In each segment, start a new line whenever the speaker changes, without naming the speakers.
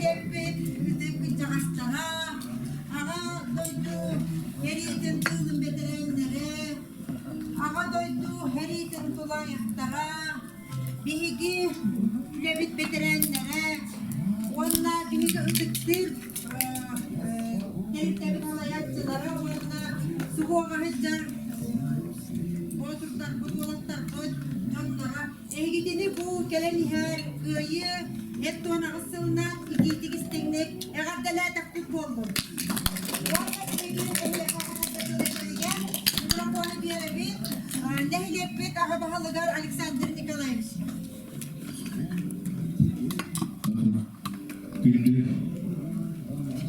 Нэһилиэкпит ытык кырдьаҕастара, Аҕа дойду сэриитин тыылын бэтэрээннэрэ, Аҕа дойду сэриитин тулаайахтара, биһиги үлэбит бэтэрээннэрэ уонна биһиги ытыктыыр тэрилтэбит салайааччылара уонна субуоҕа сылдьар боотурдарбыт, уолаттарбыт дьонноро эһигитини бу кэлэн иһэр Кыайыы 78 сылынан итиитик истиҥник эҕэрдэлээтэхпит буоллун. Уонна биһиги эһиэхэ эҕэрдэлэригэр микрофону биэрэбит нэһилиэкпит аҕа баһылыгар Александр Николаевич.
Күндү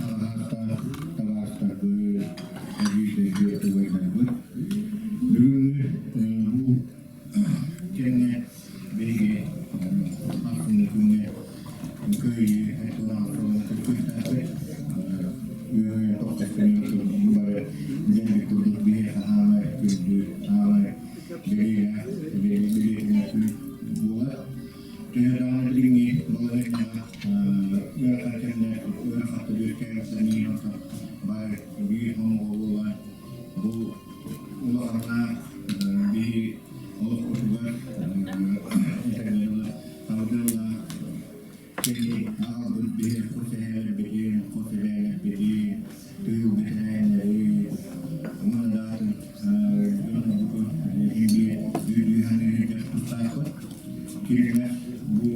алаастаах табаастарбыт, эбии тыгайдарбыт. Бүгүҥҥү бу кэмҥэ биһиги ахсынньы күҥҥэ Кыайыы күүстээхпит бары дьэллик курдук биһиэхэ аамай күндү, аамай бэлиэлээх, бэлиэтинэ күн буолар. Төһө даҕаны билиҥҥи балаһыанньаҕа ыарахан кэмнэр, ыарахаттар үөскээбиттэрин бары биир хомоҕо буолан бу улаханнаах биһи олохпутугар тардыылаах кэми аҕалбыт биһи хос эһээлэрбитин, хос эбээлэрбитин, тыыл бэтэрээннэри, уонна да атын дьоннорбутун биир үүрүү тустаахпыт. Кинилэр бу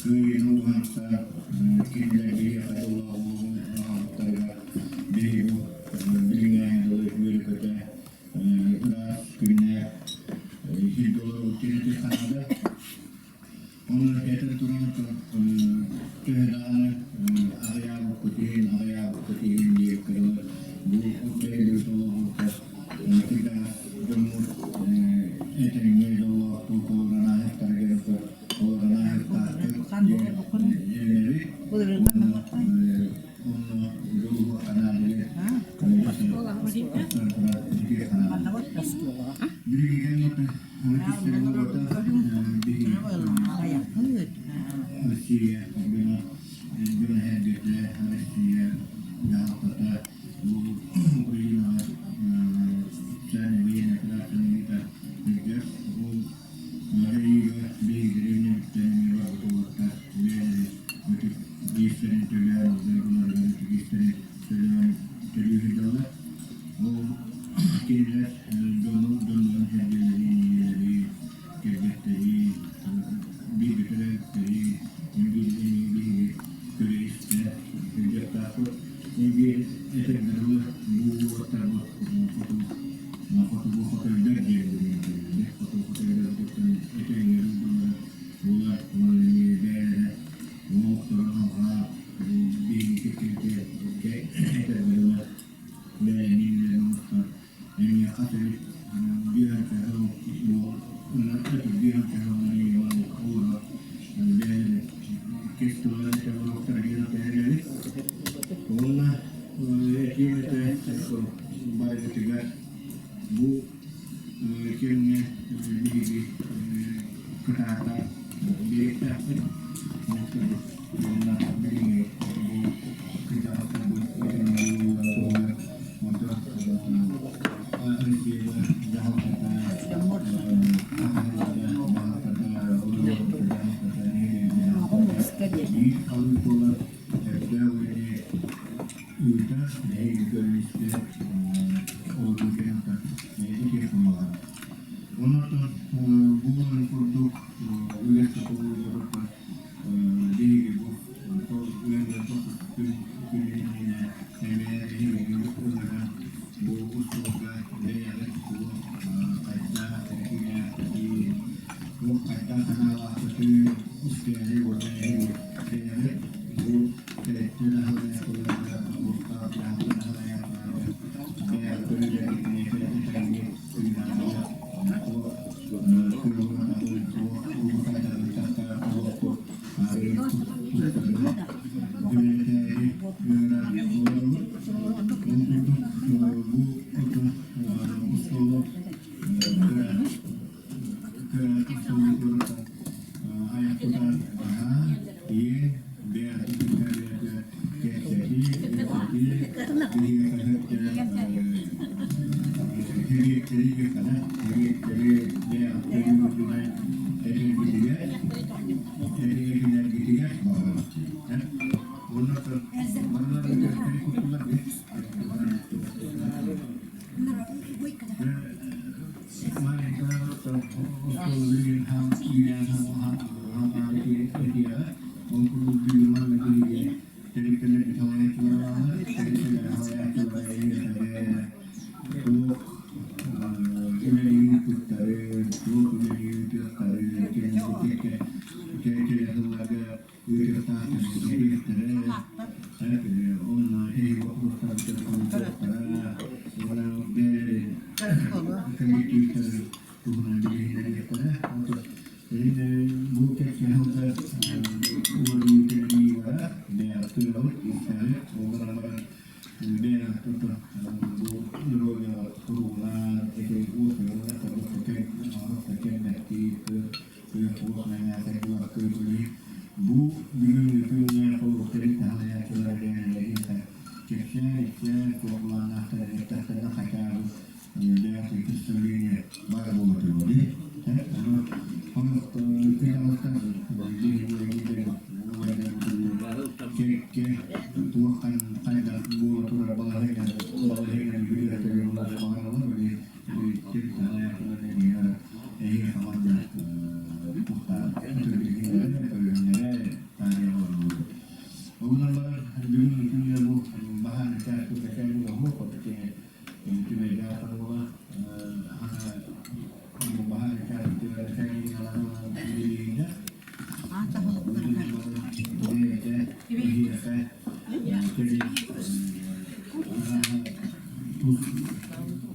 кыайыыны уһанса кинилэр биһиэхэ дьоллоох аҕалбыттарыгар биһиги бу билиҥҥээҥи дылы үөрэ-көтө ыраас күннээх сиргэ олорбут киһи санаата. Онно этэн туран төһө даҕаны аҕыйаабыккыт иһин, аҕыйаабыккыт иһин диэбиккэ дылы бу бэйэлэрит олоҕуттан кырдьаҕас дьоммут этэҥҥэ дьоллоохтук олорон ааһыахтарыгар олорон ааһыахтаахтар диэн эрэнэбит. Онно дьолуһуохха наада Россия дьоно-сэргэтэ, Россия дьаһалтата бу Украинаҕа военная операцияны ыытар сылдьар. Ол дьайыыга биһиги дэриэбинэбиттэн барбыт уолаттар бэйэлэрин ытык иэстэрин төлөөн, дойдуларыгар ытык иэстэрин төлөөн төлүү сылдьаллар. Ол кинилэр дьону дьоннорун сэргэлэрин, ийэлэри, кэргэттэри, бииргэ төрөөбүттэри, биһиги көрө-истэ сылдьыахтаахпыт. Биир этэргэ дылы бу уолаттарбыт хоту хотугу хотойдор диэн хоту хотойдорбуттан этэҥҥэ дылы буолар уонна эмиэ бэйэлэрэ олохторун алҕаа биһиги этэргэ дылы бэйэни оҥостор эмиэ хас эбит Уонна этиэм этэ барытыгар бу кэмҥэ биһиги кытаата биэриэхтээхпит. Уонна билиҥҥи бу кырдьаҕастарбыт туһугар онто Россия дьаһалтата биир халыҥ буолар өрдөөх үлэни ыытар эһиги көрүстэ олоруу кэриҥтэн итиэх Онон буоларын курдук үгэс тутуллубутуттан биһиги бу күн эмиэ эһиги ылларан бу устуулга бэйэҕит туох хайдах этиилээхпитий, туох хайдах санаалаахпытый истээри уонна эһиги бэйэҕит бу тэрилтэ аһыллайаатыларга олохтоох дьаһалта аһыллайаатыларга бэйэҕит көрүүлэргитин туох Бу бүгүҥҥү күҥҥэ холбоһуктарын таһаарыйааччылара бэйэлэрин кэпсээн-ипсээн туох-былааннаахтар эттэхтэринэ хачаабы үлэлээх представление баар буола туруо дии. Ону күн аҕыстан кэккэ туох хайдах буола турар балаһыанньаны билиэхтэрин баҕараллар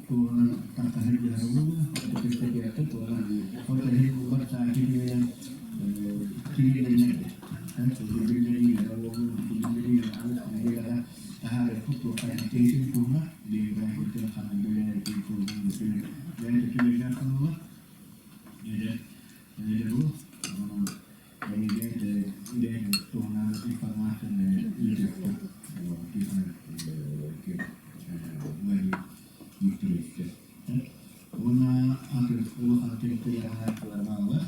Туһунан Уонна атын улахан территориялар бааллар.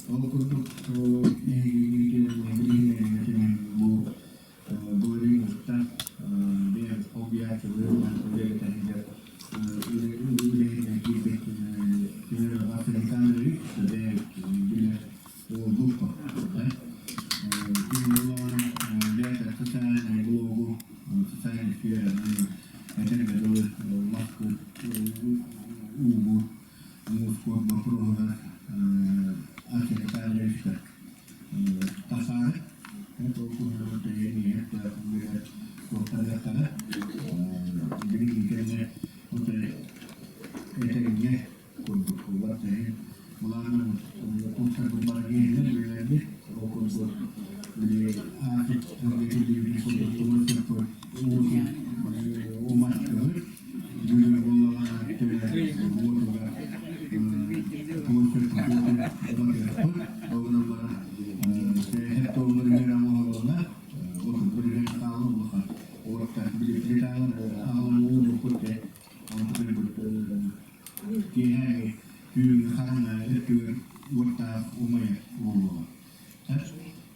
Ол курдук эһигини бу былырыын устан бэйэм холбуйааччылыырынан үлэлэтэригэр үлэһинэн киирбит Александрович бэйэм билэр уолбут социальный блогу социальной сфера этэргэ дылы мас уугу муус боппуруоһугар Арсен Александровичка тахсаары ол туһунан туохтарыахтара билигин кэмҥэ этэҥҥэ курдук улаатыһын былаанын тупсарбыт баран үлэлээбит ол курдук били аатыт уматтыбыт бүгүн буоллаҕына уотугар ол гынан баран Киэһэ түүн хараҥа өттүгэр уоттаах умайар буолуоҕа.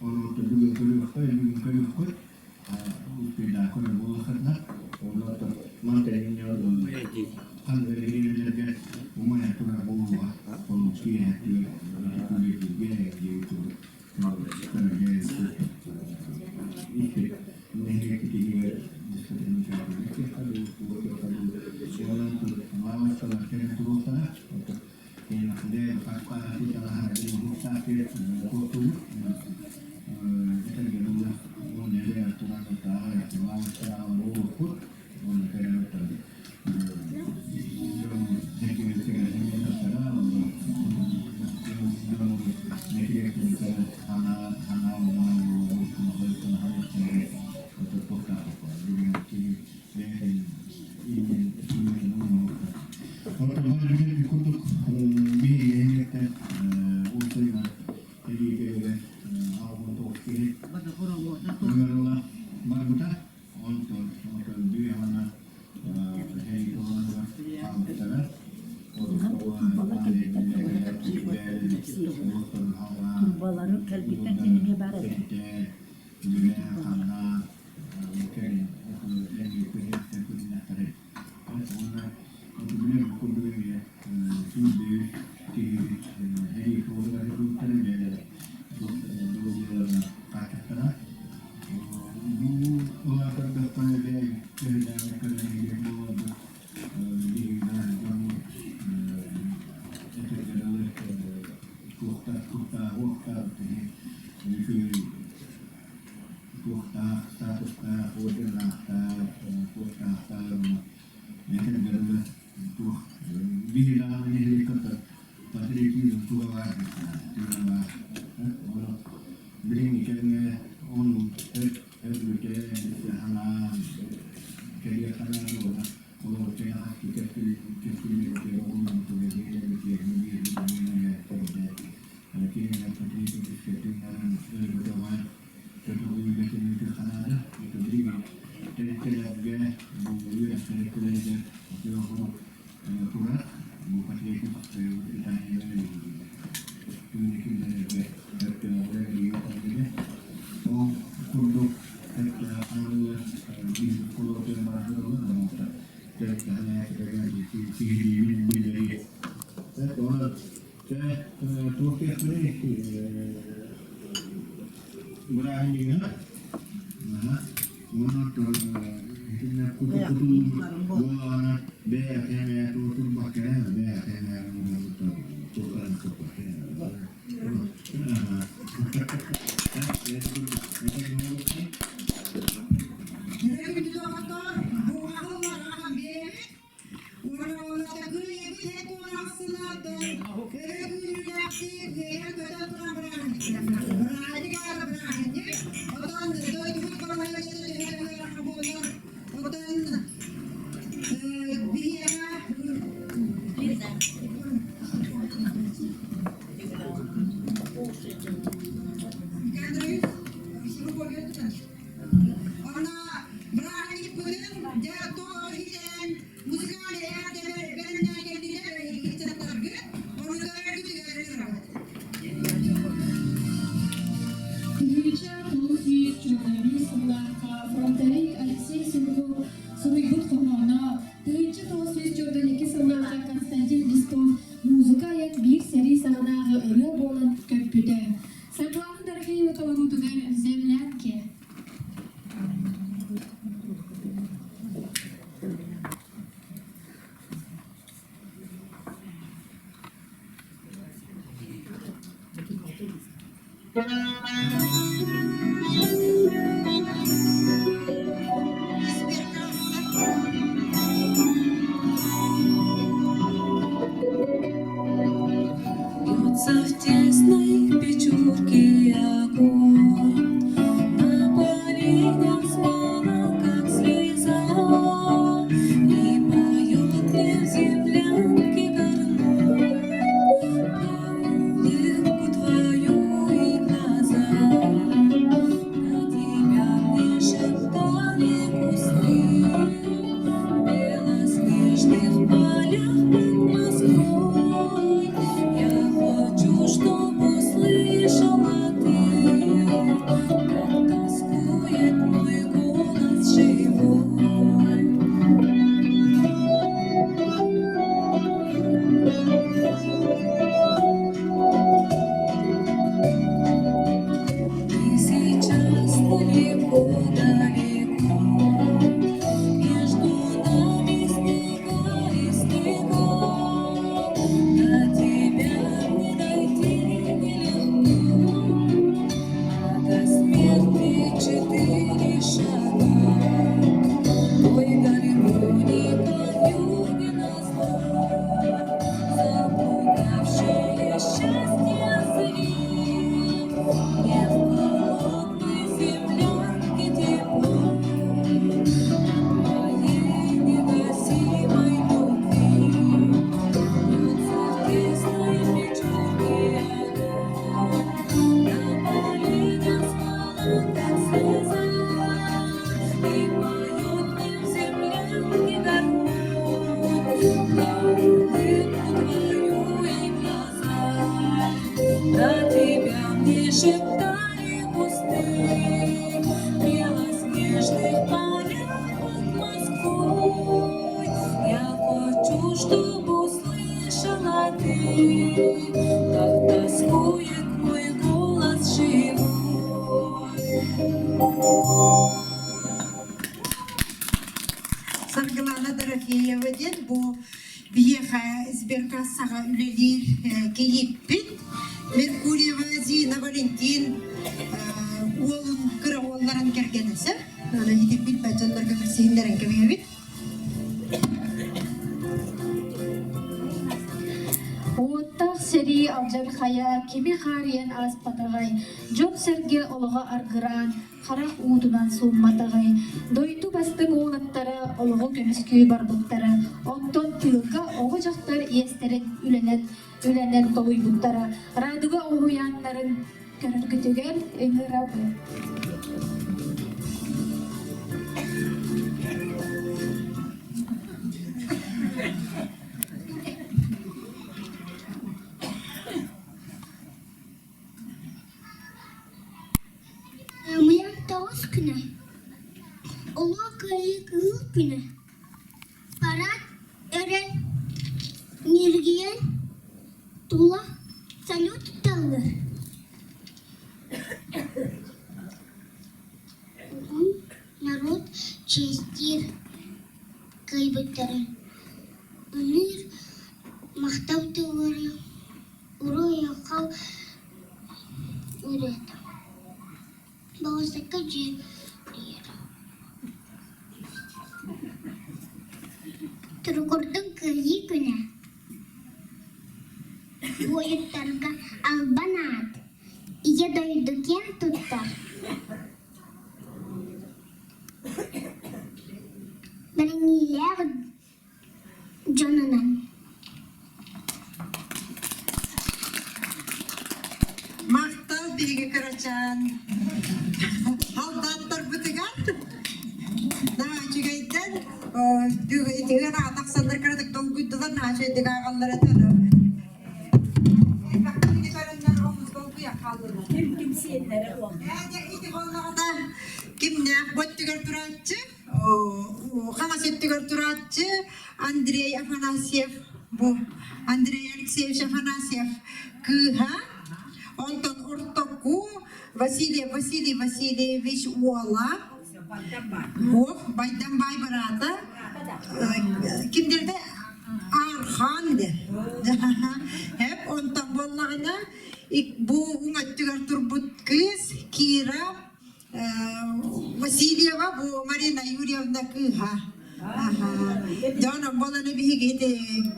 Онуоха бүгүн көрүөххэ, бүгүн көрүөххүт, успейдаах көрөр буоллаххытына, онуоха мантан ханнык эрэгийиэннэргэ умайа турар буолуоҕа. Ол киэһэ өттүгэр үлэлииргэ диэри курдук Барбыта Онтон көрдүү аҕана хаалбыттара.
Турбалары кэлбиттэр диэн эмиэ баар эбит.
Бу улаатардахпына бэйэм төһөлөөҕү көрөн иһэр буоларбыт биһигинээн дьоммут этэргэ дылы туохтаах туохтаах киһи үчүгэй туохтаах статустаах орденнаахтаах туохтаахтаах этэргэ дылы туох биһи даҕаны нэһилиэккэ патриотизм туга баар тыына баар билиҥҥи кэмҥэ оннук өлбүтэ санаан кэлиэх санаан уонна олорчуйа кэскилбитигэр тыыны киллэрэргэ өртөөҕүлэр илиигэ тардыга. Ол курдук
Күһүүчэ 925 сыллаахха фронтовик Алексей Сургов суруйбут хоһооно 1942 сыллаахха Константин Листов музыка айан биир сэрии саҕанааҕы ырыа буолан көппүтэ. Светлана Дорофеева толоруутугар «Землянки».
Бьются в тесной печурке огонь, На поленях смола, как слеза, И поет мне в землянке гармонь На улыбку твою и глаза. На тебя мне шептали кусты В белоснежных полях под Москвой. Я хочу, чтоб услышала ты, Как тоскует мой голос живой. Ты сейчас далеко-далеко, Между нами снега и снега. До тебя мне дойти нелегко, А до смерти четыре шага. Ой, гармоника вьюги назло, Заплутавшее счастье зови. Мне в холодной землянке тепло От моей негасимой любви. Бьются в тесной печурке огонь, На поленях смола, как слеза, И поет мне в землянке гармонь На улыбку твою и глаза. На тебя мне шептали кусты В белоснежных полях под Москвой. Я хочу, чтобы услышала ты, Как тоскует мой голос живой.
Саргылана Дорофеева диэн бу биһиэхэ сберкассаҕа үлэлиир кийииппит Меркурьева Зина Валентин уолун кыра уолларын кэргэнэсэ. Аны итирбит дьоннорго билсиһиннэрэн кэбиһэбит.
Уоттаах сэрии алдьархайа кими хаарыйан ааспатаҕай, дьон-сэргэ олоҕо аргыраан, харах уутунан суумматаҕай, дойду бастыҥ уолаттара олоҕу көмүскүү барбыттара, онтон тыылга оҕо-дьахтар иэстэрин үлэнэн үлэнэн толуйбуттара, Радуга уһуйааннарын көрөргүтүгэр ыҥырабын.
Оҕус күнэ, Улуу Кыайыы кыһыл күнэ, парад өрө ньиргийэн тула салют тутталлар. Народ чиэстиир кыайбыттарын, ыҥыыр махтал тыллары уруй-айхал ырыата. Болуоссакка дьиэ Туругурдун Кыайыы күнэ Буойуттарга албан аат, Ийэ дойду киэн туттар Бэриниилээх дьонунан
Махтал биһиги кырачаан халдааттарбытыгар наһаа үчүгэйдэн итигэр тахсаннар кыратык долгуйдулар наһаа үчүгэйдик ааҕаллар этэ
Ким ким сиэннэрэ
Ити буоллаҕына кимнээх бу өттүгэр турааччы хаҥас өттүгэр турааччы Андрей Афанасьев бу Андрей Алексеевич Афанасьев кыыһа онтон ортоку Василий Василий Васильевич уола Ох, Байдам бай быраата кимдерде Архан де. Hep онтон буоллаҕына бу уҥ өттүгэр турбут кыыс Кира Васильева бу Марина Юрьевна кыыһа. Дьон буолан биһиги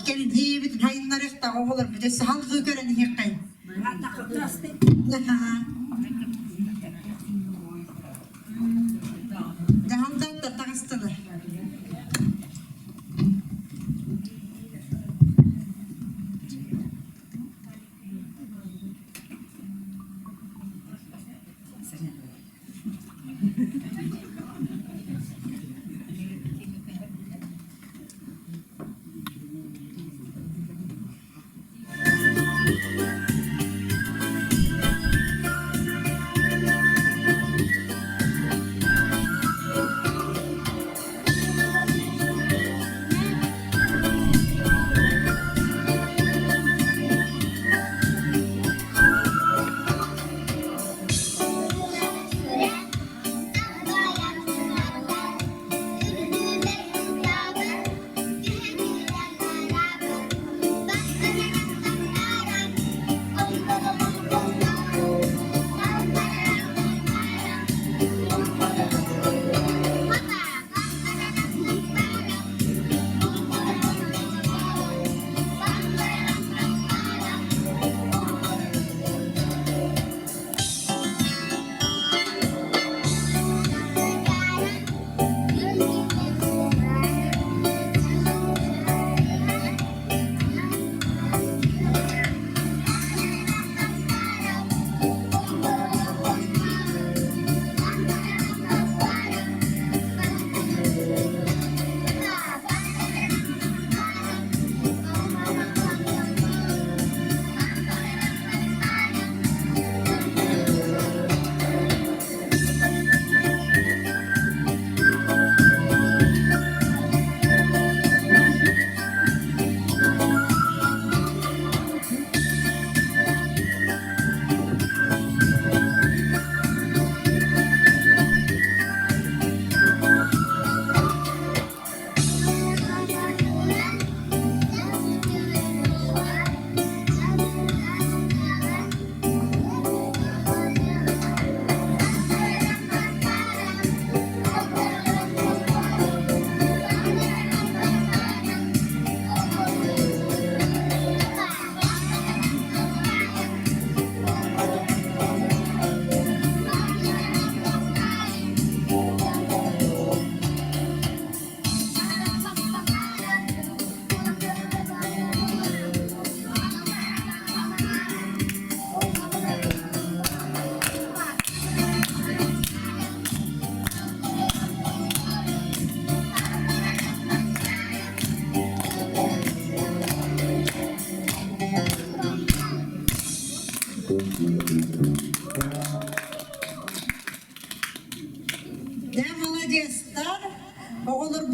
кэлдиибит хайыннарыахта оҕолор бүтэ салгыы көрөн иһиэххэй. Дьаһалдааттар таҕыстылар.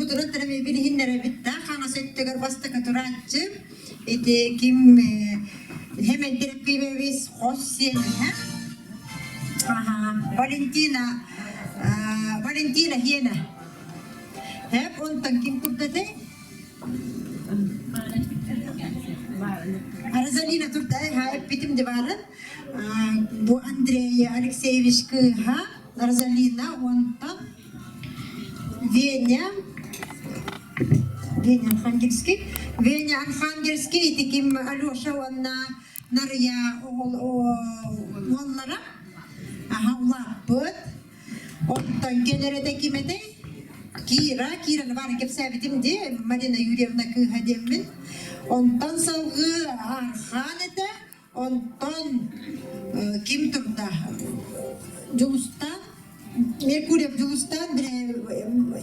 Оҕолорбутунан эми билиһиннэрэбит да хаҥас өттүгэр бастакы турааччы ити ким Хэмэнтирэппиибэбис хос сиэнэ Валентина Валентина Хиэнэ Эп онтон ким турдаты? Розалина турда, эппитим де барын. Бу Андрей Алексеевич кыыһа Розалина онтон Веня Веня Архангельский Веня Архангельский ити ким Алеша уонна Нарыйа уоллара аха улааппыт Оттон кэлэрэ ким этэй? Кира, Кираны баарын кэпсээбитим дии, Марина Юрьевна кыыһа диэммин. Онтон салгыы Архан этэ, онтон ким турда? Дьулустан, Меркурьев Дьулустан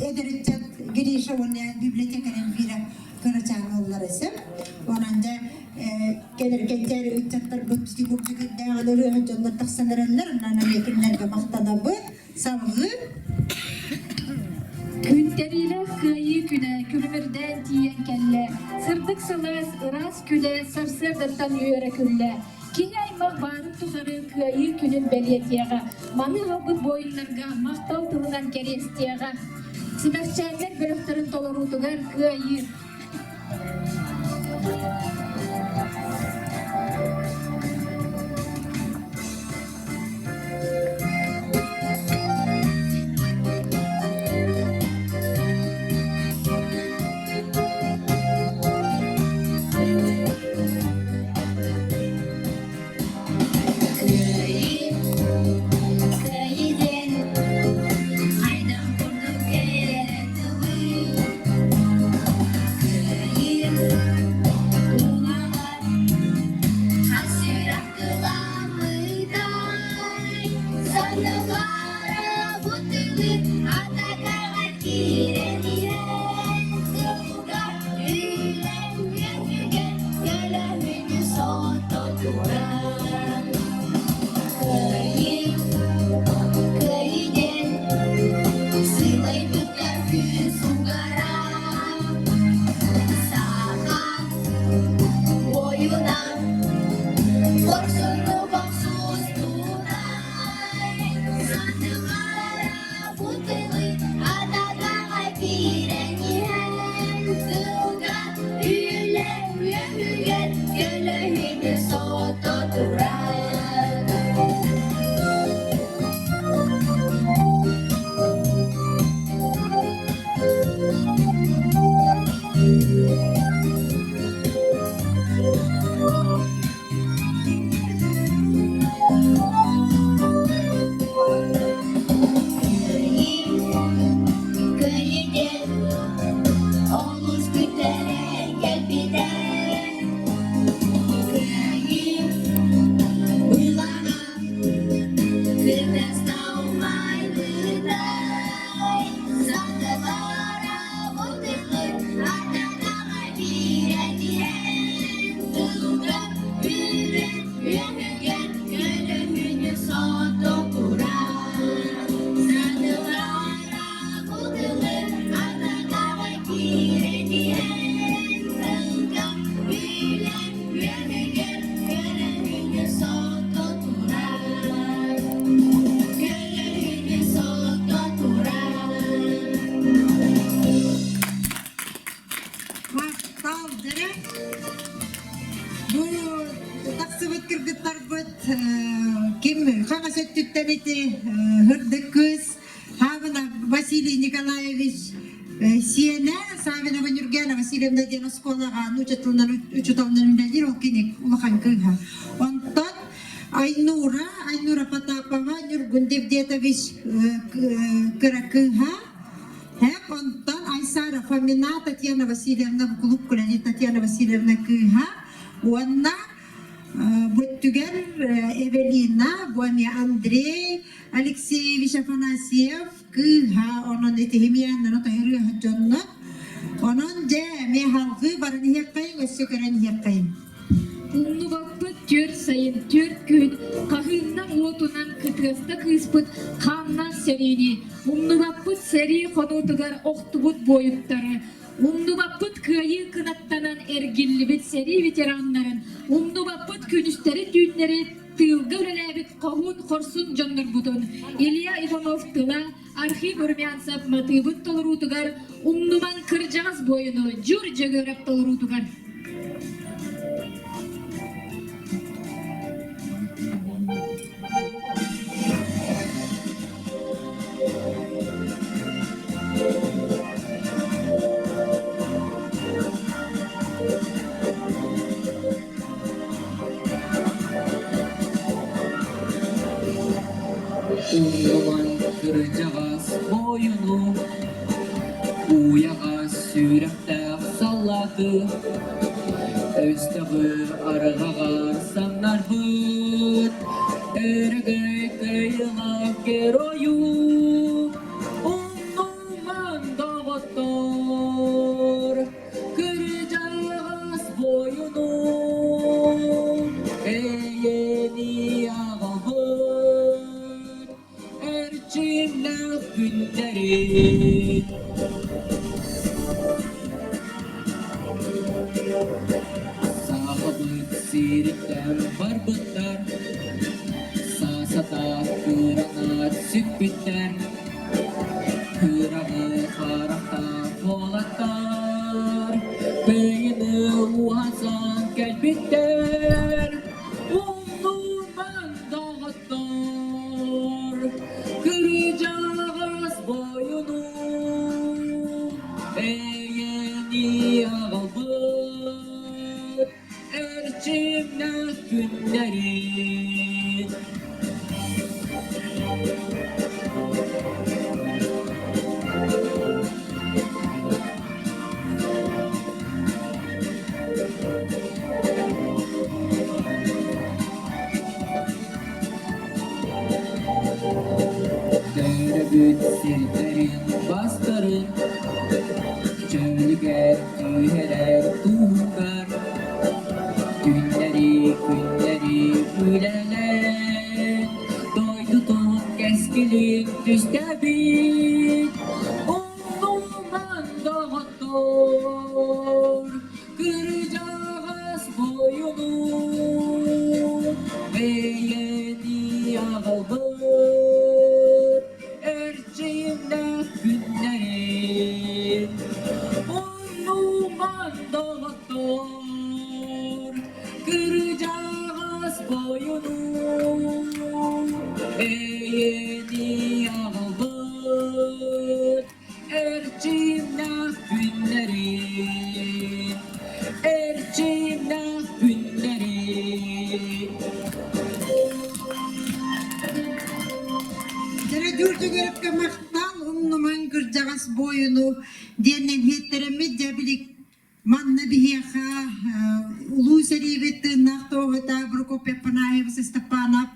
эдэр ыччат Гриша уонна библиотекарь Эльвира кырачаан уоллара сөп. Онон дьэ кэлэр ыччаттарбыт курдук үрдээҕин ырыаһыт дьоннор тахсан эрэллэр, онон эмиэ кинилэргэ махтанабыт. Салгыы
Күнтэриилээх Кыайыы күнэ күлүмүрдээн тиийэн кэллэ, сырдык сылаас, ыраас күлэ сарсыардаттан үөрэ күллэ. Киһи аймах баарын тухары Кыайыы күнүн бэлиэтиэҕэ, маны аҕалбыт буойуннарга махтал тылынан кэриэстиэҕэ. Симэхчээннэр бөлөхтөрүн толоруутугар Кыайыы
Кыайыы, кыайыы диэн хайдах курдук кэрэ тылый Кыайыы тулалар хас сүрэх кыламытай Саннылара бутылы атакаҕа киирэн иһэн Тылга үлэн үөһүгэр көлөһүнү сото туран Кыайыы, кыайыы диэн сылайбыттар күүс угара Саха буойуна хорсуннук охсустунай Санныгара бутылы атагаҕа киирэн иһэн Тылга үлэ үөһүгэр көлөһүнү сото турар. Кыайыы олус күтэрэн кэлбитэ Кыайыы уйлана
Махтал дэрэ. Бу тахсыбыт кыргыттарбыт ким хаҥас өттүттэн ити һырдык кыыс Хабына Василий Николаевич сиэнэ Савинова Нюргена Васильевна диэн оскуолаҕа нуучча тылынан учууталынан үлэлиир ол кини улахан кыыһа. Онтон Айнура, Айнура Потапова, Нюргун Девдетович кыра кыыһа. Һэп онтон Айсара Фомина, Татьяна Васильевна кулуп күлэни Татьяна Васильевна кыыһа уонна Бүттүгэр Эвелина, бу эмиэ Андрей Алексеевич Афанасьев кыыһа, онон итиһимиэннэн отойырыаһа дьонно. Онон дьэ эмиэ халҕыы баран иһиэххэйиҥ, өссө көрөн иһиэххэйиҥ.
Умнубаппыт түөрт сайын, түөрт күн хаһыыннан уотунан кытта. кытыаста кыыспыт хааннаах сэриини, умнубаппыт сэрии хонуутугар охтубут буойуттары, умнубаппыт кыайыы кынаттанан эргиллибит сэрии ветераннарын, умнубаппыт күнүстэри-түүннэри тыылга үлэлээбит хоһуун хорсун дьоннорбутун Илья Иванов тыла Архив Румянцев матыыбын толоруутугар умнуман кырдьаҕас буойуну Дьур Дьөгүөрэп толоруутугар.
Умнуман кырдьаҕас буойуну, Уйаҕас сүрэхтээх саллааты, Өстөҕү арҕаҕар самнарбыт, Өрөгөй кыайыылаах геройу Умнуман доҕоттор, Кырдьаҕас буойуну эйэни аҕалбыт эрчимнээх күннэрин. Сахабыт сириттэн барбыттар, саасата кыранат сүппүттэр, Кыраҕы харахтаах уолаттар Кыайыны уһансан кэлбиттэр Умнубан доҕоттор Кырдьаҕас буойуну Эйэни аҕалбыт Эрчимнээх күннэрин. Төрөбүт сирдэрин бастарын Чөлүгэр түһэрэр туһугар Күннэри күннэри үлэлээн Дойдутун кэскилин түстэбит Умнуман доҕоттор Кырдьаҕас буойуну Бэйэни аҕалбыт Эрчимнээх күннэрин Умнуман доҕоттор Кырдьаҕас буойуну Эйэни аҕалбыт Эрчимнээх күннэрин Эрчимнээх күннэрин
Дьэрэ Дьүрдүгүрүпкэ махтал умнумаҥ кырдьаҕас буойуну диэн нэһиэттэрэммит дьэ билик манна биһиэхэ улуу сэриибит тыыннаах туоһута Прокопий Панаевич Степанов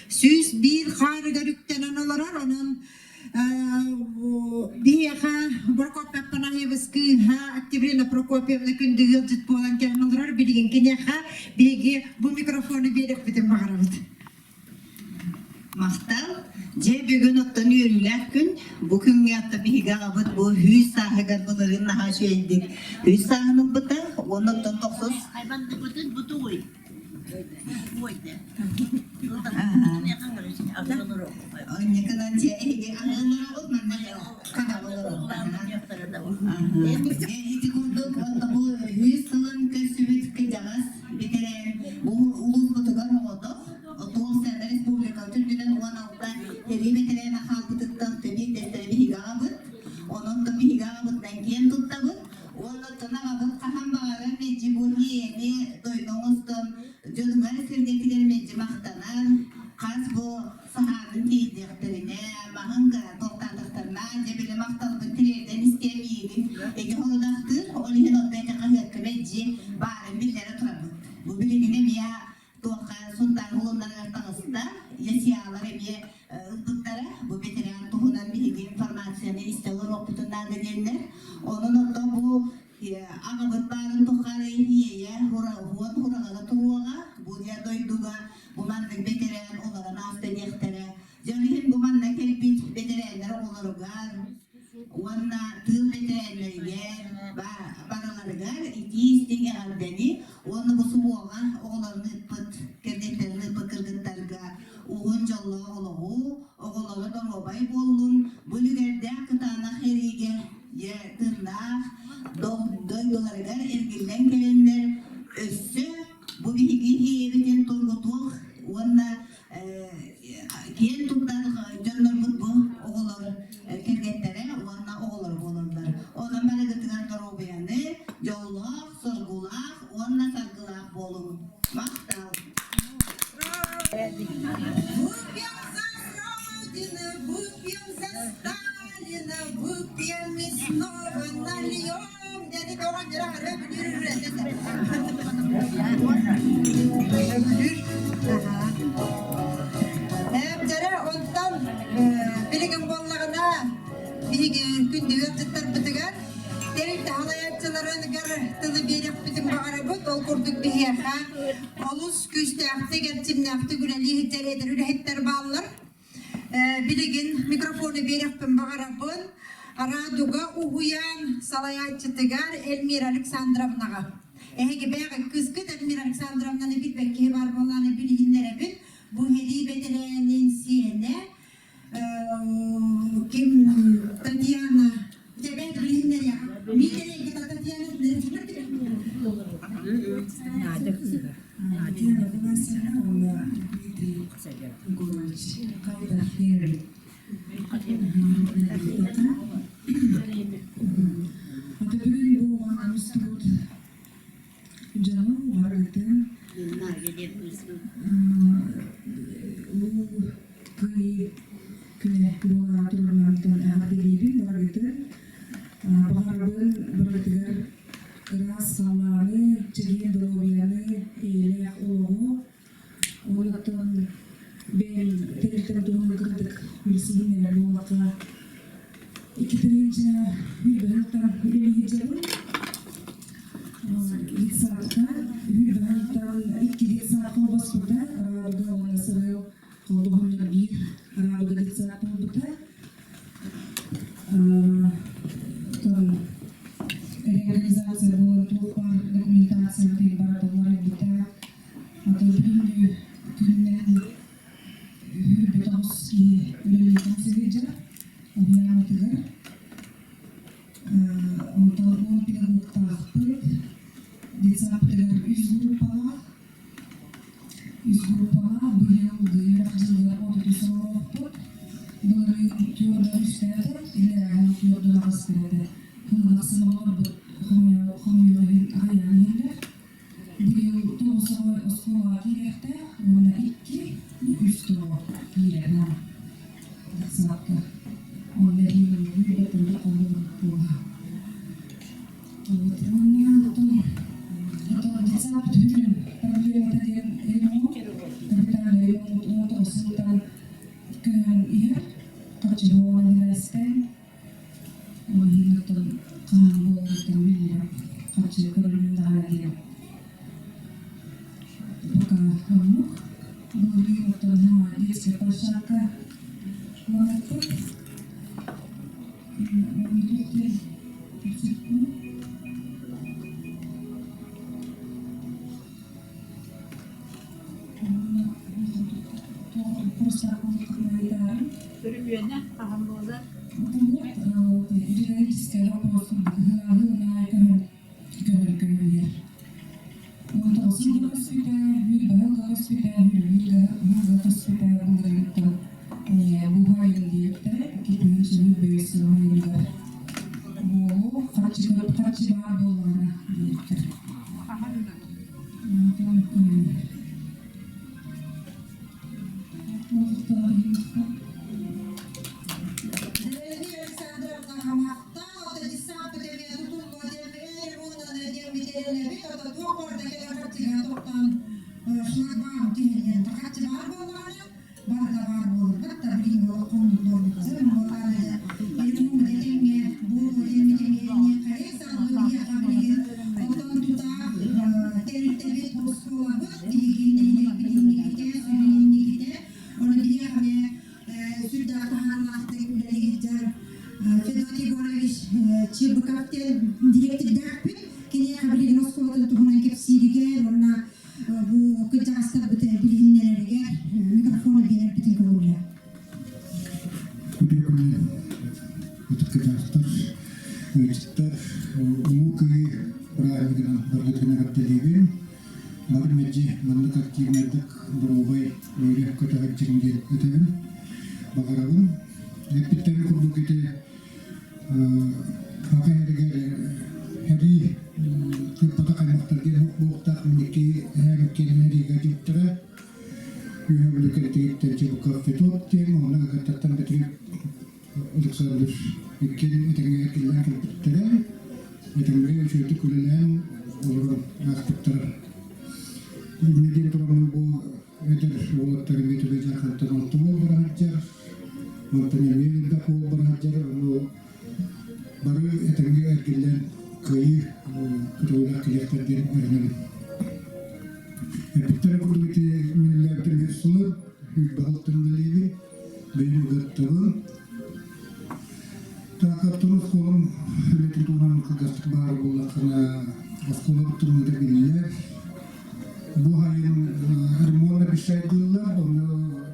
101 хаарыгар үктэнэн олорор онон биһиэхэ Прокопий Панаевич кыыһа Октябрина Прокопьевна күндү ыалдьыт буолан кэлэн олорор билигин киниэхэ биһиги бу микрофону биэриэхпитин баҕарабыт
Махтал. Дьэ, бүгүн оттон үөрүүлээх күн. Бу күҥҥэ атта биһиги аҕабыт бу үс сааһыгар былырыын наһаа үчүгэйдик үс сааһын ылбыта. Уонна оттон тохсус Онньукунан дьэ эһиги аһыыллараҕыт манна Дьэ ити курдук онно бу үс сылын көрсүбүт кыдьаҕас бэтэрээн бу улууспутугар оҕотох Туох республика үрдүнэн 16 сэрии бэтэрээнэ хаалбытыттан биирдэстэрэ биһиги аҕабыт. Онон да биһиги аҕабытынан киэн туттабыт. Уонна оттон аҕабыт хаһан баҕарар мэлдьи бу ийэни дойду оҥостон дьонугар сэргэтигэр мэлдьи махтанар. Хас бу саһаанын тиийдэхтэринэ, маһын туохтаатахтарына, дьэ били махталбын тириэрдэн истиэм миигин ити хорудахтыыр. Ол иһин оттон ити хаһыакка мэлдьи баарын биллэрэ турабыт. Бу билигин эмиэ туохха Сунтаар улуннарыгар таҕыста, ЯСИАлар эмиэ ылбыттара. Бу ветеран туһунан биһиги информацияны истэ олоруохпутун наада диэннэр. Онон оттон бу аҕабыт баарын тухары иэйэ уон хураҕаҕа туруоҕа. Бу дойдуга бу маннык бэтэрээн олорон ааста диэхтэрэ. Барыларыгар итии истиҥ эҕэрдэни уонна бу субуоҕа оҕолорун ыыппыт, кэргэттэрин ыыппыт кыргыттарга уһун дьоллоох олоҕу, оҕолоро доруобай буоллун, бу үлүгэрдээх кытаанах эриигэ дьэ тыыннаах дойдуларыгар эргиллэн кэлэннэр өссө бу биһиги ийэбитин тургутуох уонна киэн туттар дьоннорбут бу оҕолор кэргэттэрэ уонна оҕолор буолаллар. Онон барыгытыгар доруобуйаны, дьоллоох, соргулаах уонна саргылаах буолуҥ. Махтал!
Выпьем за Родину, выпьем за Сталина, выпьем и снова нальем. Dedi Öbürür. Эбдэрэ онтон билигин буоллаҕына биһиги күндү ыалдьыттарбытыгар тэрилтэ салайааччыларыгар тылы биэриэхпитин баҕарабыт. Ол курдук биһиэхэ олус күүстээхтик, эрчимнээхтик үлэлии сылдьар эдэр үлэһиттэр бааллар. Билигин микрофону биэриэхпин баҕарабын Радуга уһуйаан салайааччытыгар Эльмира Александровнаҕа. Эһиги бэйэҕит кыыскыт Эльмира Александровнаны билбэт киһи баар буоллаҕына билиһиннэрэбин. Бу сэрии бэтэрээнин сиэнэ ким Татьяна Дьэ билиһиннэриэх. Миитэрэй Татьяна
Татьяна Афанасьевна уонна Дмитрий Егорович Хайдахтер Ата бүгүн бу мустубут дьону барытын Улуу Кыайыы күнэ буолан турарынан эҕэрдэлиибин барыгытын. Баҕарабын барыгытыгар ыраас халлааны, чэгиэн доруобуйаны, эйэлээх олоҕу, онтон бэйэм тэрилтэм туһунан кыратык билсиһиннэрэр буоллахха, 2000 сылтан үлэлии сылдьабын. Детсадка 100 сылтан икки детсад холбоспута, Радуга уонна Сырыыл холбоһоннор биир Радуга детсад буолбута. Реорганизация буолан туох баар документация барытыллар эбитэ. Атын бүгүҥҥү күнүнэн 29 киһи үлэлиитин сылдьар уһуйааммытыгар. Онтон 10 педагогтаахпыт. Детсадпытыгар үс группалаах. Үс группалаах быйыл үөрэх дьылыгар 33 оҕолоохпут. Былырыын түөрт үстээтэ, илээҕин түөрдүн аҕыстара этэ. Кыыл ахсын оҕолорбут хомуйуох иһин аҕыйаан иһэллэр. Быйыл тоҕус оҕо оскуолаҕа киириэхтээх уонна икки, үс тоҕо киирэр детсадка. Онно эһиил бүүрбэт хомуйуох буолла. Уонна оттон детсад бүтүн проблемата диэн ремонт, капитальный ремонт 19 сылтан көһөн иһэр. Харчы буолан иһэстэн Оттон хаһан буолбуттан биллибэт харчы көрүлүннэҕинэ диэн пока оннук. Былырыын оттон детская площадка уларыппыт.
Өрүмүөнэ хаһан буолар?
Леонид Александровна Хамахтаах шлагбаум түһэрген хаччы баар буоллаҕына барыта баар буолар да билигин Онтон тутаах тэрилтэбит оскуолабыт биһиги нэһилиэкпит инникитэ, сүрүн инникитэ. Ону биһиэхэ эмиэ диэн дириэктэрдээхпит. Киниэхэ билигин оскуолатын туһунан кэпсииригэр уонна бу кырдьаҕастарбыт билиһиннэрэригэр микрофону биэрэрбитин көҥүллээ.
Үтүө күнү ытык кырдьаҕастар, ыалдьыттар, Улуу Кыайыы бырааһынньыгынан барыгытын эҕэрдэлиибин. Бары мэлдьи маннык активнайдык доруобай үөрэ көтө сылдьыҥ диэн этэбин, баҕарабын. Эппиттэрин курдук ити Саха сиригэр сэрии тыыппатах аймахтар диэн буолуохтаах минники эһээм иккиэнин эриигэ дьылтара үөһэ бүлүкэритигиттэн Чебуков Федот диэн уонна Ыгыттаттан Петров Александр иккиэн этэҥҥэ эргиллэн кэлбиттэрэ этэҥҥэ үчүгэйдик үлэлээн олорон ааспыттара. Инньэ диэн тураммын бу эдэр уолаттар эмиэ түбэ дьархантан алтан уол бара сылдьар, мантан эмиэ элбэх уол бара сылдьар, ону бары этэҥҥэ эргиллэн кыайыы көтөҕүүлээх кэлиэхтэр диэн эрэнэбин. Эппиттэрэ курдук ити мин үлэлээбитим үһүс сылым, элбэх алтан үлэлиибин, бэйэм ыгыттабын. Таакаптан оскуолам үлэтин туһунан кылгастык баар буоллаххына, оскуолабыт тымныыта биллэр. Бу сайын ремонт обещайдыыллар, онно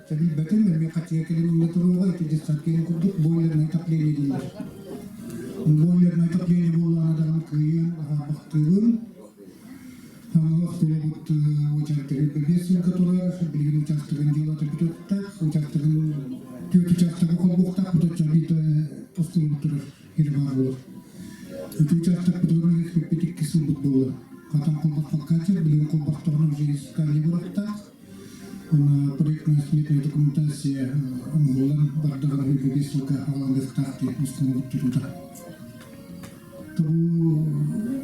тэрийбэтим, эмиэ хачыйа кэлин иннэ туруоҕа, ити детсадка курдук бойлерное отопление дииллэр. Бойлерное отопление буоллаҕына даҕаны кыайан аһаабахтыыбын. Хаҥалас оскуолабыт учаастагы 5 сылга турар, билигин учаастагын дьыалата бүтүөхтээх, учаастагын түөрт учаастагы холбуохтаах, бутачча биирдэ оскуолабыт турар сирэ баар буолар. Ити учаастакпытыгар үлэлэспиппит икки сылбыт буолла. Хатан холбоспоккаччы, билигин холбохторун уже искание барахтаах. Уонна проектная-сметная документация оҥоһуллан бардаҕына 5 сылга хааланыахтаах диэн оскуолабыт тутуута. Тобу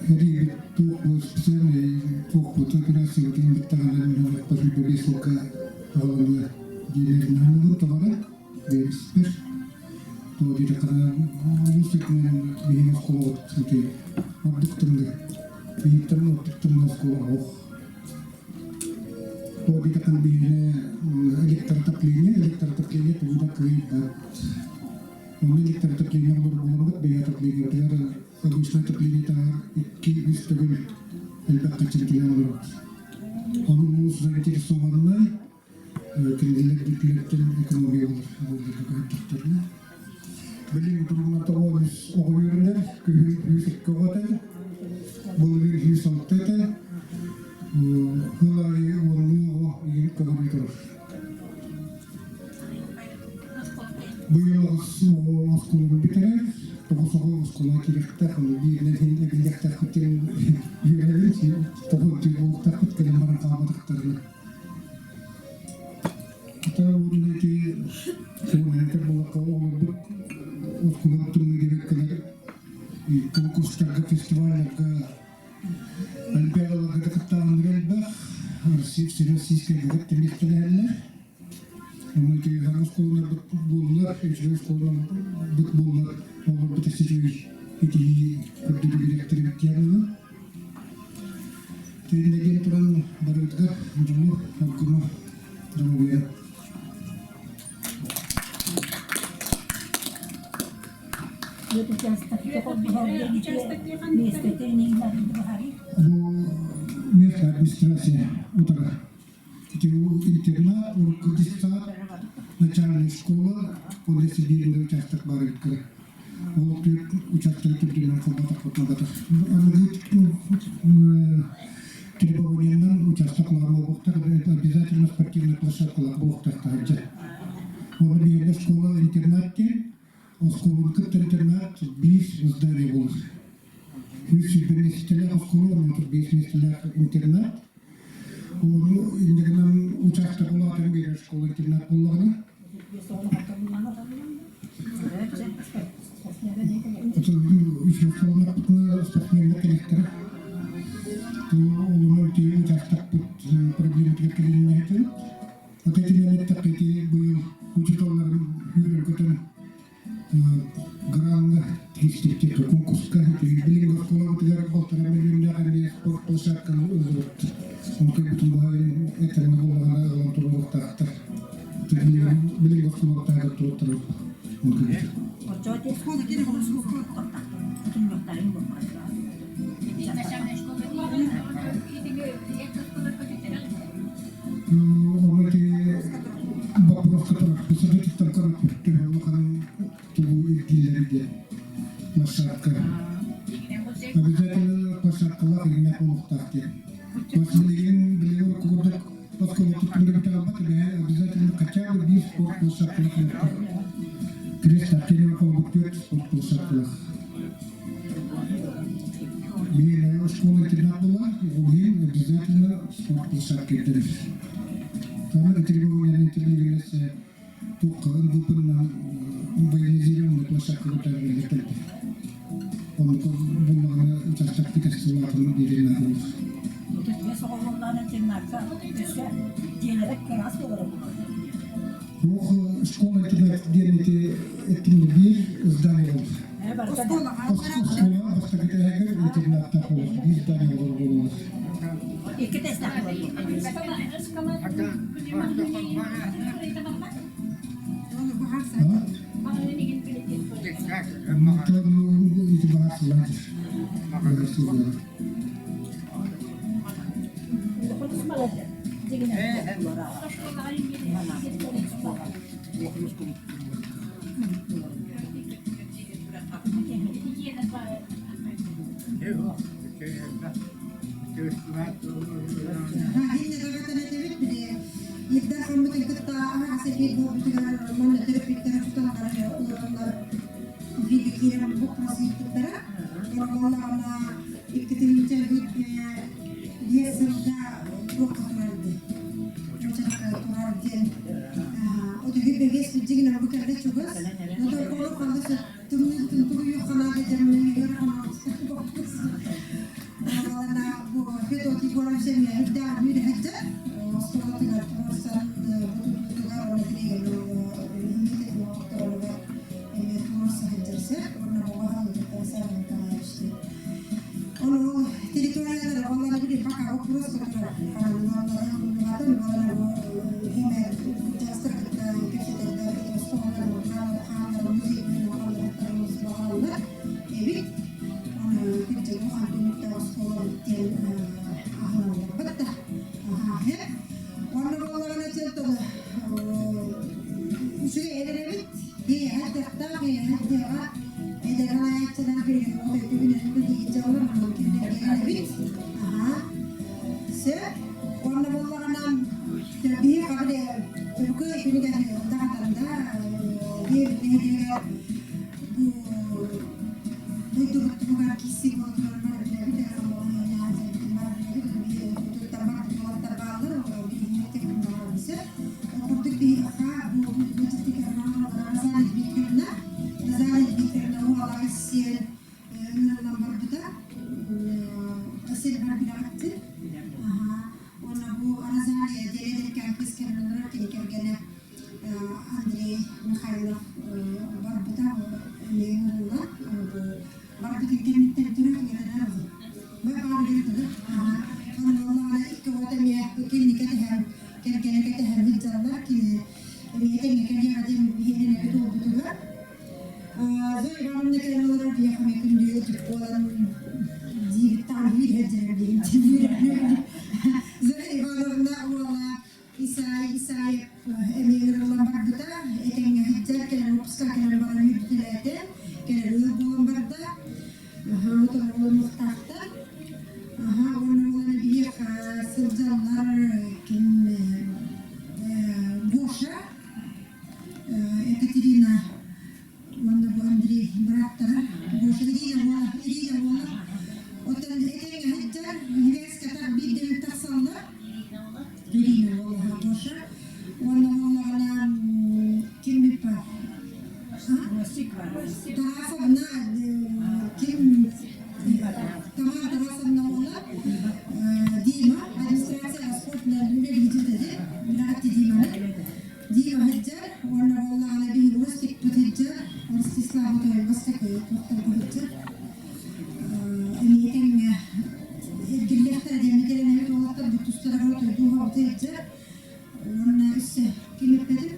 эрийбит туох специальный туохпут операциябытын бүттэҕинэ 5 сылга хааланыа дииллэрин саныыбын тоҕо биэриспэр Тоҕо диэтэххинэ, улуус үрдүнэн биһиги оскуолабыт ити ордук тымныы. Биһиттэн ордук тымныы оскуола суох. Тоҕо диэтэххинэ биһиэнэ электроотопление, электроотопление тугу да кыайбат. Онно электроотопление олорор буоламмыт, бэйэ отоплениетыгар обычное отоплениетааҕар 2-3 төгүл элбэх хаччы олоробут. Ону улуус заинтересованнай Кинилэр бүтлэриттэн экономия буолар көһөрдөхтөрүнэ. Билигин туругунан тоҕо үс оҕо үөрэнэр, күһүн 102 оҕо этэ, былырыын 106 этэ, сыл аайы уоннуу оҕо игин көһөрүү турар. Быйыл аҕыс оҕо оскуоланы бүтэрэр, тоҕус оҕо оскуолаҕа киириэхтээх, бииринэн иһин эбиллиэхтээхпит диэн үөрэбит, тоҕо үрдүк буолуохтаахпыт кэлэн баран хаалбатахтарына. Уонна ити суон буоллахха олорбут оскуола тымныы диэбэккэлэр конкурстарга, фестивалларга, олимпиадаларга да кыттааһыннара элбэх, всероссийскайга тимиэстэлэһэллэр. Онно ити саҥа оскуолаларбыт буоллар, үчүгэй оскуолаларбыт буоллар, олорбут үчүгэй итии көрдөрүү бириэхтэрин диэн Тиэриллэн туран барыбытыгар дьону оргуну доруобуйа. Бу место администрация утара. Ити интернат, урукку детсад, начальная школа, ол сибииринде участок бар эбит Ол түөрт учаастагы түрдүнэн холботох Аныгы требованиянан участок буолуохтар, обязательно спортивная площадкалар буолуохтаах таһырдьа. Оны биһиги школа интернат диэн, оскуоланы кытта интернат биир здание буолар. 120 миэстэлээх оскуола, онон 5 миэстэлээх интернат. Ону иннигинэн участок улаатан биэрэр школа интернат буоллаҕына. Спортсменнар кэлиэхтэрэ. Олорор тиийэн учаастакпыт проблематыгар кэлиннэһитин. Вот этинэн эттэххэ ити быйыл учууталларым үүрэн-көтөн граҥҥа тиистиктик конкурска билигин оскуолабытыгар балтараа миллионнаах эмиэ спорт площадканы ыллыбыт. Онтон бүтүн баһайын этэҥҥэ буоллаҕына ылан туруохтаахтар. Билигин оскуолабытыгар туруоттарар. Ну, ити боппуруоска турар. Бысыгытыттан көрөппүт төһө улахан тугу ирдииллэрий диэн площадка. Обязательно площадкалаах иҥнэх буолуохтаах диэн. Билигин билигин курдук оскуола туттуҥҥа бүтэ эбээ обязательно хотя бы биир спорт площадкалаах буолуохтаах. Крест Артемьева холбук түөрт спорт площадкалаах. Биир школа-интернат была, угин обязательно спорт площадка ирденер. Там требования требовались туоххаҕын быппынынан военизированный площадка кытта Онно буллаҕына участок кэскилаатын биэриэн наада. Туох школа-интернат диэн ити эттиҥ биир здание ол. Оскуола бастакы этээһигэр интернаттаах буолар, биир здание олорор буолаллар. Ити баар сыллаах баар сыллаах.
Ирдэр хаммытын кытта аһаҕас эфир буолбутугар манна төрөппүттэр учууталлар олороллор эфиргэ киирэн боппуруос ыйыппыттара. Буоллаҕына иккитинчи биэс сылга туохха турар дии. Турар диэн Отугу бэгес билдьигин бу кэллэ чугас. Мотор халыс тымныы тугуйу ханаага дьэммигэр ханаана бу Федот Егорович эмиэ үрэһэттэ оскуолатыгар туруорсан бутутугар уонна эмиэ туруорса сылдьарсыр уонна Ону территориялар оллара били пока вопрос эбит. Оны кырдьыгы хантымытта оскуола диэн аһылалларбат да. Онно буоллаҕына чөлтөлө үчүгэй эрэрэбит. Киэһэ тахтаах, киэһэ тыаҕа эдэр алаайаччылар билигин отойдубун билигин дьаллар кинилэргэ Аха. Сөп. Онно буоллаҕына биһи хабыды төркө күнүгэр даҕатанда биир нэһилиэгэр бу дойдубут туһугар киирсии буолан билэбит Курдук биһиэхэ бу Назария Викторовна уола сиэн ыҥырыллан барбыта. Сир барбыдаҕыттын. Уонна бу Розалия диэн кыыс кэргэнэ кини кэргэнэ Андрей Михайлов барбыта эмиэ ыҥырыллан бу барбытын кэнниттэн түрө ыҥырар Кэргэнэ кэтэһэммит дьаллар кини эмиэ тэҥҥэ кэлиэҕэ диэн биһиэнэ туолбутугар Зоя Ивановна кэлэн олорор биһиэхэ эмиэ күндү ытык буолан диибит таҕын биир иһэрдэрэр диэн Зоя Ивановна уола Исай Исаев эмиэ ыҥырыллан барбыта этэҥҥэ сылдьар кэлэн выпуска кэлэн баран үрдүлээтэ кэлэн ыал буолан барда Оторуулануохтаахтар. Аһа, уонна буолан биһиэхэ сылдьаллар ким Гоша, Екатерина уонна бу Андрей бырааттара. Гоша Ирина буола, Ирина буола. Оттон этэҥҥэ сылдьар, Илээс катар биирдэрин тахсаллар. Ирина буола, Гоша. Уонна буоллаҕына ким биппа? Тарасовна ким Тамара Тарасовна уола Дима администрация спортна үлэлиитэ Братти Диманы Дима сылдьар уонна буоллаҕына биһиги Ростикпыт сылдьар Ростислав Утоевастакы туохтарга сылдьар эмиэ тэҥҥэ эргиллиэхтэрэ диэн кэлэн уолаттар бу тустарыгар отойдууха сылдьар уонна өссө ким эппэтим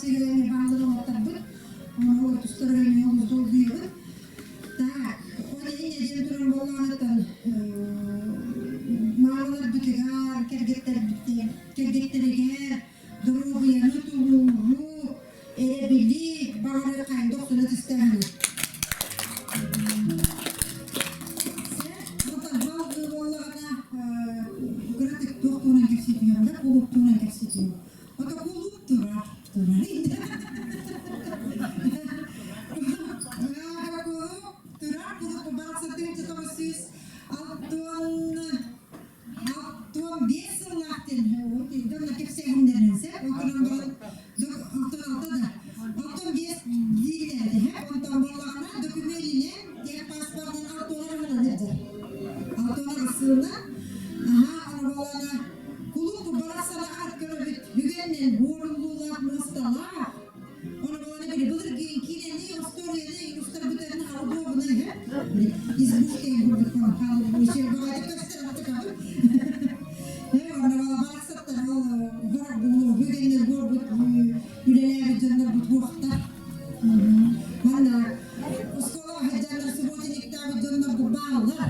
хааччыга эмиэ бааллар уолаттарбыт. Ону тустарга эмиэ олус долгуйабыт. Так, ол иһин эдиэн туран буоллаҕыттан маамаларбытыгар, кэргэттэригэр доруобуйаны тулууру, эрэбили баҕарар хайдах охсуна түстээхин. Буоллаҕына кыратык туох туһунан кэпсэтиэм да, кулууп туһунан кэпсэтиэм. Ото кулууп турар, турар. Кулууп турар, кулууп 665 сыллаах диэн дьонно кэпсээһиннэринэн сэ онтон баран 66 да онтон биэс дииллээти онтон буоллаҕына докумуонунан техпаспорынан алтуонар аһынан сылдьар алтуонар ассыына аһаа аны буоллаҕына кулууп барахсана ат көрөбүт үгэннэн буоруллуулаах муосталаах Ону буолана били былыргы киинэни, остуоруйаны устарбытарын аудобунай һэ? Избушка курдук хаалбыт баҕайытык көстөр аттыкабын. Онно барахсаттар ол город бүгеннер буорбут үлэлээбит дьоннорбут буохтар. Манна оскуола сылдьаннар субботниктаабыт дьоннорбут бааллар.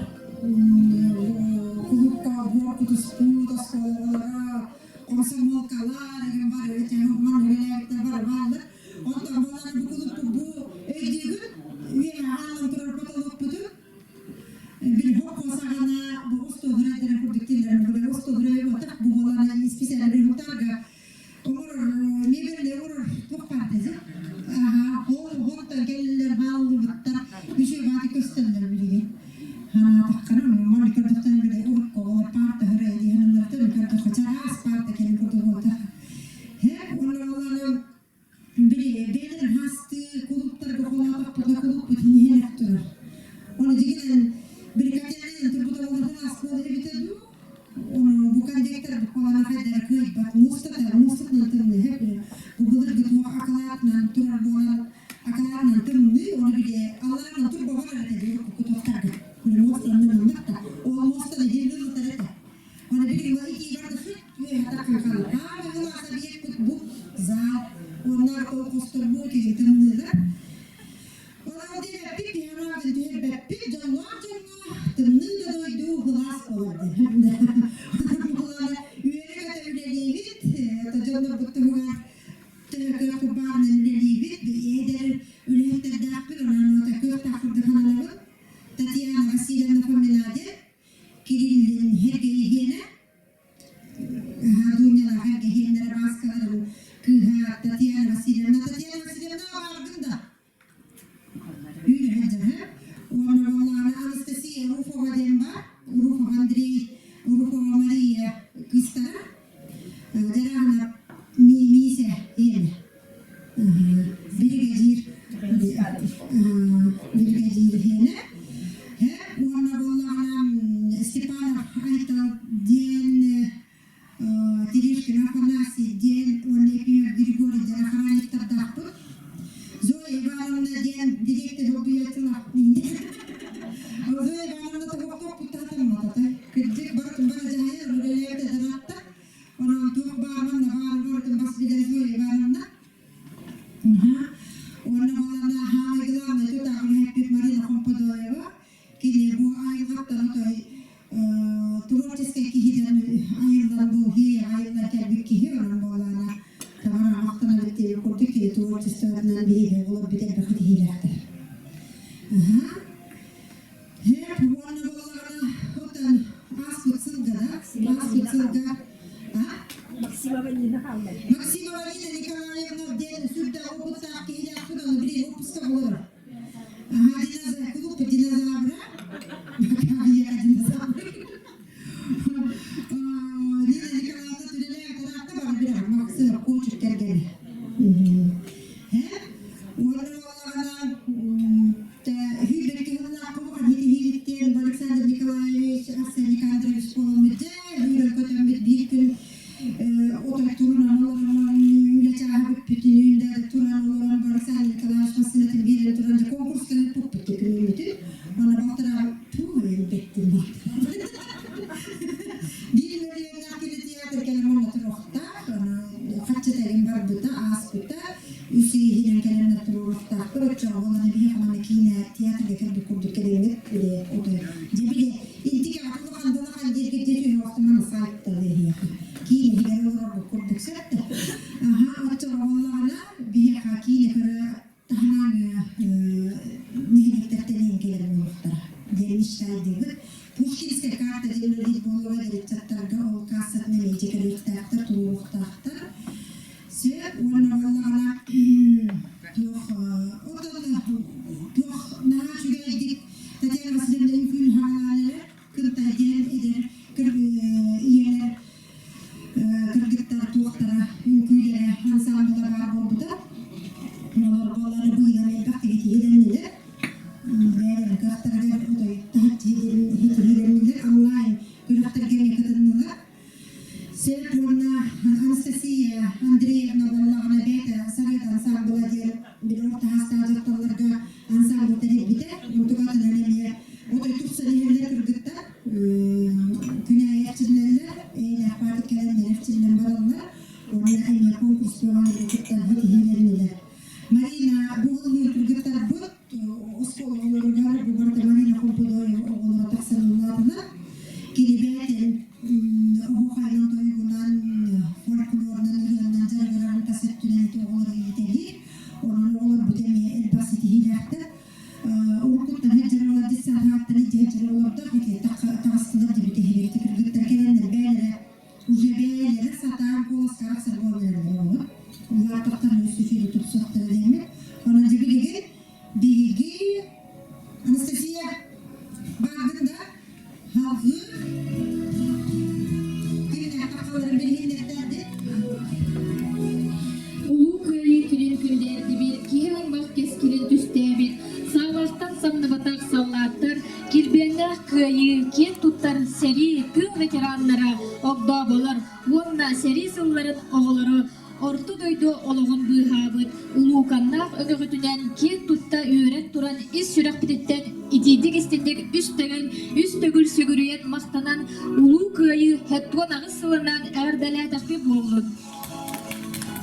Кулуупка буор кутуспут оскуолалара комсомолкалар деген бар манна үлэлээбиттэр бары бааллар. Онтон буолан бу кулуппут бу өйдүүгүт үөһэ аалан турар потолокпутун бил хоппо саҕана бу остуоһурайдарын курдук киллэрэн бу остуоһурай буотах бу буолан специально бирхуттарга оҥорор мебельне оҥорор туох баар аха ол онтон кэллэр хааллыбыттар үчүгэй бааты көстөллөр билигин ханаатаххына манна көрдөхтөрүнэ били урукку олор паарта хырай диһаныллартан көрдөххө чараас паарта кэлин курдук буолтах һэ уонна оланы били бэйэлэрин хаастыы кулууптарга холоотохпутуна кулууппут иһин турар оны дьигинэн били котельнайын турбута буоллар оскуола эбитэ дуу ону бу кондиктор буквально хайдара кыайбат муустата муустатынан тымныһа били бу былыргы туох акылаатынан турар буолан акылаатынан тымныы ону били аллаанан турбаҕар эрэ этэ кутуохтарга били муостанан ыллах да ол муостаны иһин ылытар этэ оны били итии барда сүт үөһэ таххан хаалла аама ылааса биэкпит бу зал онно ол хостор бу тиги тымныылар Онон диэбэппит, биһиги түһэрбэппит, дьонноох дьоҥҥо тымныы да дойду кылаас буолар диэн. Үөрэ-көтө үлэлиибит, дьоннорбут туһугар төһө курбаанынан үлэлиибит, эдэр үлэһиттэрдээхпит, онон кыахтаах курдук сананабыт. Татьяна Васильевна Фомина диэн Кириллин Һэргэйиһиэнэ Дуунньалаах Һэргэһиэннэрэ Бааскаларын кыыһа Татьяна Васильевна. Татьяна Васильевна бааргын да? Үүнэһэ Уонна буоллаҕына Анастасия Руфова диэн баар. Руфов Андрей, Руфова Мария кыыстара. Дьарааһына Миисэ ийэлэ. Биригэдьиир биригэдьиир иһиэнэ. Уонна буоллаҕына Степанов Айтал диэн Терешкин Афанасий диэн уонна Ефимов Григорий диэн охранниктардаахпыт. Зоя Ивановна диэн директор обуйачылаах Зоя Ивановна тобохтоох куттаатамматата. Кырдьык барытын бары дьаһайар, үлэлээбит эдэр Онон туох баарынан да баарын барытын бас билэр Зоя Ивановна. Уонна балана хаамай главное тутаах үлэһиппит Марина Хомподоева Кини бу айылҕаттан отой творческай киһитэн айыллан бу айыллан кэлбит киһи онон буоллаҕына таҥара махтанабыт диэн курдук кини творчествотынан биһиги олорбут элбэх киһилээхтэр. Һэп уонна буоллаҕына оттон ааспыт сылга да ааспыт сылга
Максимова Нина хаалла.
Максимова Нина Николаевна диэн сүрдээх опыттаах киһилээхпит ону билигин опуска олорор. Ага, динозавр, клуб динозавра. Я динозавр. Нина Николаевна түлелээн тараатта бар бирэх Максим кучер кэргэнэ. Уонна буоллаҕына Хүйбекке хыллаахпын хитиһиириттэн Александр Николаевич, Арсен Никандрович буоламмыт дьэ үүрэн көтөммүт биир күн отой турунан олорон үлэ чааһа бүппүтүнүүн да туран олорон Александр Николаевич массыынатын биэрэн туран дьэ конкурска ыыппыппыт.
Оччоҕо биһиэхэ манна киинэ театрга кэлбит курдук кэлиҥҥит били отой дьэ били интигэ улахан улахан дииргит дьэ түһүөхтүман сайтталы эһиэхэ киинэ иһигэр олорорбут курдук сөп да аха оччоҕо буоллаҕына биһиэхэ киинэ көрө таһынан нэһилиэктэртэн иһин кэлэр буолуохтара диэн мечтайдыыбыт. Пушкинская карта диэн үлэлиир буолуоҕа директордарга ол кассатын эмиэ кэлиэхтээхтэр, туруоруохтаахтар. Сөп уонна буоллаҕына туох отон туох наһаа үчүгэйдик Татьяна Васильевна үҥкүүнү хаалаан эрэ кынтай диэн эдэр ийэлэр кыргыттар туохтара үҥкүүлэрэ ансаамбыла баар буолбута. Олорболлары быыһан элбэх киһи киһилэннилэр. Бэйэлэрин кыахтарыгар отой таһыччы киһилэннилэр. Онлайн күрэхтэргэ эмиэ кытыннылар. Сөп уонна Анастасия Андреевна буоллаҕына бэйэтэ Совет ансаамбыла диэн били орто саастаах дьахталларга ансаамбыл тэрийбитэ. Онтукатынан эмиэ отой тупсан иһэллэр кыргыттар. Күн аайы эрчиллэллэр, эйэлээх баатык кэлэннэр эрчиллэн бараллар. Уонна эмиэ конкурс бөҕөлөргө кыттан ситиһиилэннилэр. Марина бу ыллыыр кыргыттарбыт оскуола оҕолоругар бу барыта Марина Хомподоева оҕолоро тахсан ыллаатылар. Кини бэйэтин оһуохайынан тойугунан, фольклорунан ырыанан дьарыгырарын тас өттүнэн оҕолору иитэлиир. Онон оҕолорбут эмиэ элбэх ситиһиилээхтэр. Уруккуттан сылдьар олор детсадаттан илдьэ сылдьар олордох ити таҕыстылар дебит иһигэр кыргыттар кэлэннэр бэйэлэрэ уже бэйэлэрэ сатаан куоласка арахсар буолан оҕолор улааттахтарына өссө үчүгэй тупсуохтара диэммит. Онон дьэ билигин биһиги Анастасия бааргын да халҕыы кимнээх тахсалларын билиһиннэрдэрди.
Улуу Кыайыы күнүн күндээрдибит, киһи аймах кэскилин түстээбит, саалартан самныбатах саллааттар, килбиэннээх Кыайыы, киэн туттар сэрии, тыыл ветераннара, огдооболор уонна сэрии сылларын оҕолоро Орто дойду олоҕун быыһаабыт улууканнаах өҥөҕүтүнэн киэн тутта үөрэн туран ис сүрэхпититтэн итиитик истинник үс төгүл үс төгүл сүгүрүйэн махтанан Улуу Кыайыы 78 сылынан эҕэрдэлээтэхпит буоллун.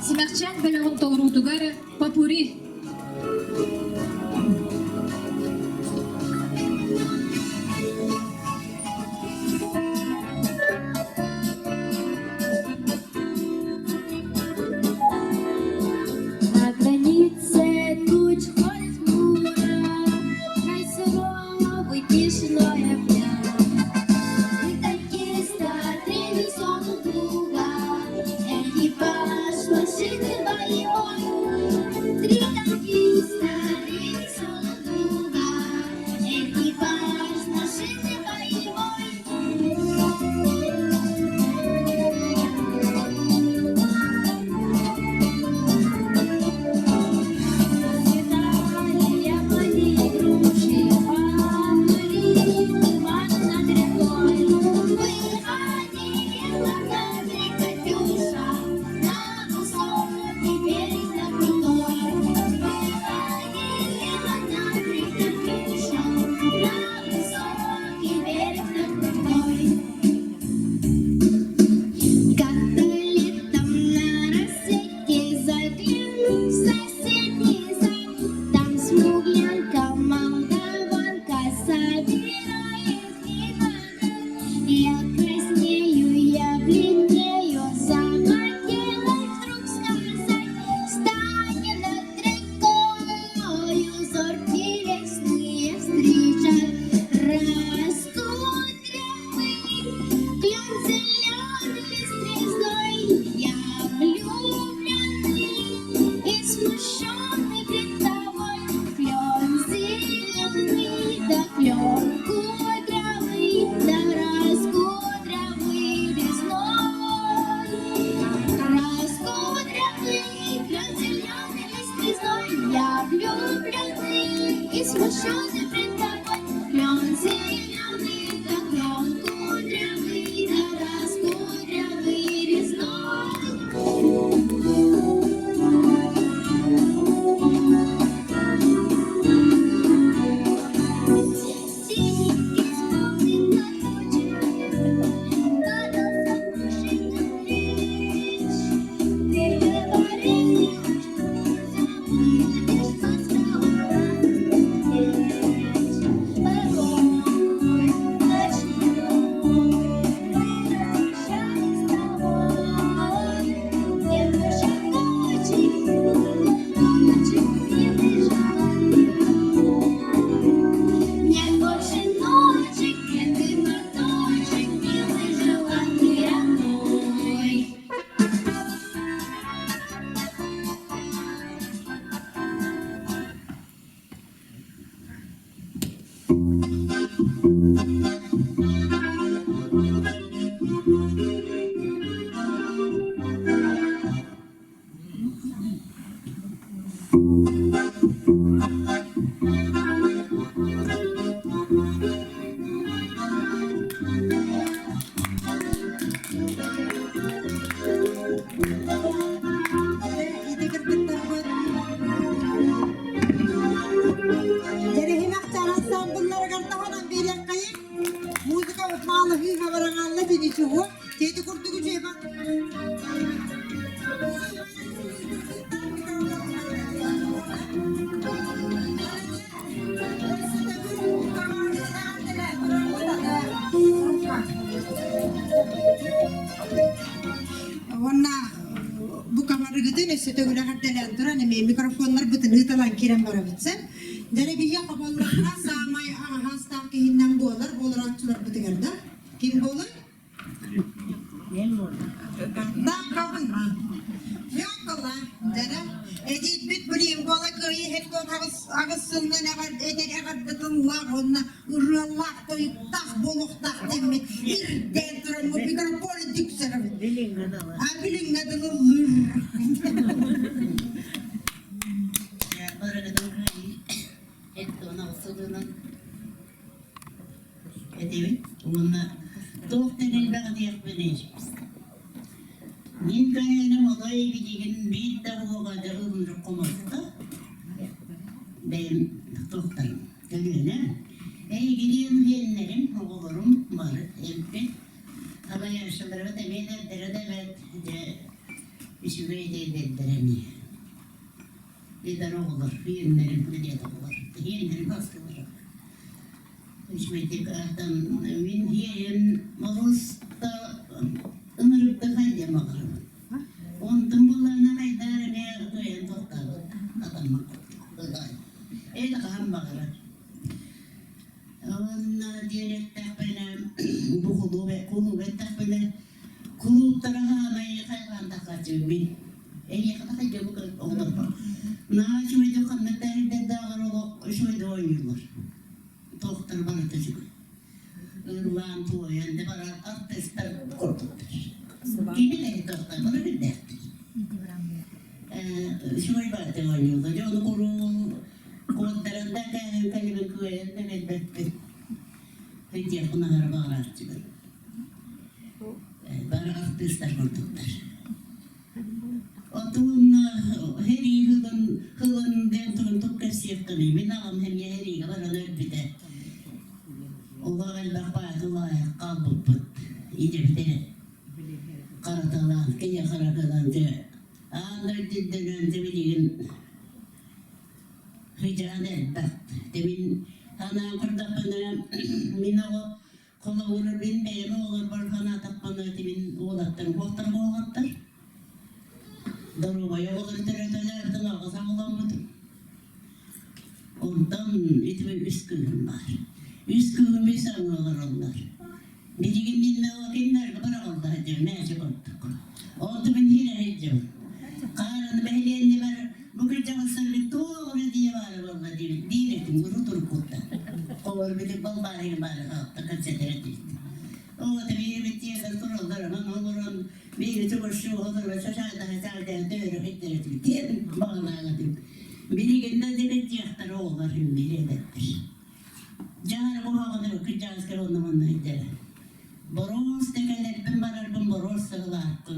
Симэхчээн бөлөҕүн толоруутугар Попури.
На границе туч ходит хмуро, Край суровый тишиной обнял. Мы танкиста три несем друг друга, Экипаж машины боевой. Три.
өссө төгүл эҕэрдэлээн туран эмиэ микрофоннарбытын ыыталаан киирэн барабыт сен. Дьэ биһиэхэ саамай аҕаһаастаах киһиннэн буолар олорооччуларбытыгар да ким буолар? Фёкла, дьэрэ, эдииппит Блингола кыайыы хеттон аҕыс сылынан этэр эҕэрдэ тыллаах уонна ырыалаах тойуктаах буолуохтаах дэммит ирдээн тураммыт микрофон дүксэрэбит. А билиҥҥэ дылыллыр.
Этибит уонна туох да элбэх диэхпиний. Мин көлүөнэм отой билигин биир да буолбата ылыныр хомолто. Бэйэм туохтарым көлүөнэм. Эйигиниэн иһиэннэрим, оҕолорум бары элбэх. Абайааччыларбыт эмиэ эрдэрэ да эбээт, дьэ үчүгэй эдэрдэрэ эмиэ. Эдэр оҕолор, иэннэрим билиэт оҕолор, иэннэрим астылар. Үчүгэйдик аатан мин иэйэн олус да ынырыкта хайдыам баҕарабын. Онтон буллаҕына хайдаар эмиэ кыайан тохтообот атаммат курдук. Эл хаһан баҕарар. Уонна диэн эттэхпинэ, бу кулууп эттэхпинэ, кулууптара хаамай хайҕаан таххааччыбын. Эйиэхэ да хайдыабы оҕолорбор. Наһаа үчүгэйдик ханнык да эрдэрдээҕэр олох үчүгэйдик оонньууллар. Туохтар барыта үчүгэй. Ыллаан туойан да барар артыыстар курдуктар. Кими да туохтар бары билбэттэр. Үчүгэй баҕайытык оонньууллар. Дьэ ону куруук куоттаран да кээһэн кэлибин кыайан да билбэппин. Өйдүөхпүн аһара баҕарааччыбын. Бары артыыстар курдуктар. Отун сэрии сылын сылын диэн туран тук кэпсиэххиний. Мин аҕам эмиэ сэриигэ баран өлбүтэ. Олох элбэх баайы хаалбыппыт. Идэбит эрэ. Хараталаан, киһи хараталаан дьэ аан дойду үрдүнэн дьэ билигин сыдьаан элбэх. Дьэ мин санаан көрдөхпүнэ мин оҕо Холобура, мин бэйэм оҕолорбор санаатахпына, мин уолаттарым уолаттар буолаттар. Доруобай оҕолору төрөтөлөөртөн аҕыс оҕоломмутум. Онтон ити үс кыыһым баар. Үс кыыһым үс аҥы олороллор. Билигин мин кинилэргэ быраҕылла сылдьабын, мээчик курдук. Онтум мин хиирэ сылдьабын. Хаарыны бэһилиэнньэбэр бу кырдьаҕастарбыт туох эрэ диэ баара буолла диэбит диир этим урут уруккуттан. Олор били балбаарыгы баары хаалта кэпсэтэр этибит. Оҕото биирбит тиэрдэн тураллар, онон олорон биири чугуршу олорон шашаатаһа чаалдьаһа төөрө иттэр этибит диэн баҕалаах этим. Билигин да дьиэхтэр оҕолор үммири эдэттэр. Дьаһар куһаҕаны кырдьаҕаскар онно манна иттэрэ. Боруос да кэлэрбин барарбын боруос сыгылаахпын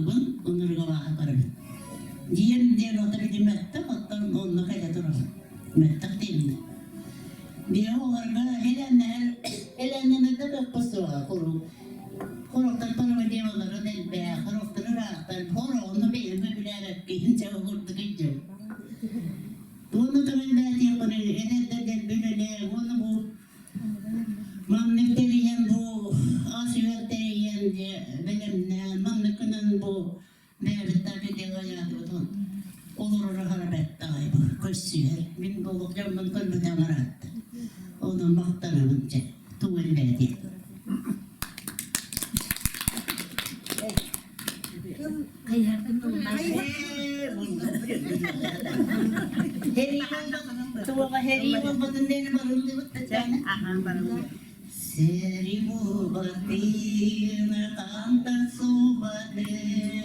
ынырыгалааһа барабын. Диэн диэн ото билиммэттэх, оттон онно кэлэ турар. Мөттөх диэммин. Биһи оҕолорго элэннэр элэннэмэрдэ көхпүт суоҕа куруук. Хороктор проблемаларын элбэх, хороктор ыраахтар, хороҕону бэйэм сөбүлээбэппин чэ курдук илдьэбин. Уонна төрөллөөтиэхпин эдэрдэр үлэлээ уонна бу Маннык тэрийэн бу ас-үөл тэрийэн дьэ бэлэмнээн маннык гынан бу бэйэбит да дьыалаятыбытын олороро харабаттаҕай бу көрсүһэр. Мин бу олох дьоммун көрбөтөҕүм ыраатта. Онон махтанабын дьэ тугу элбээтиэ. Сэрии буолбатын, хантан суубатын.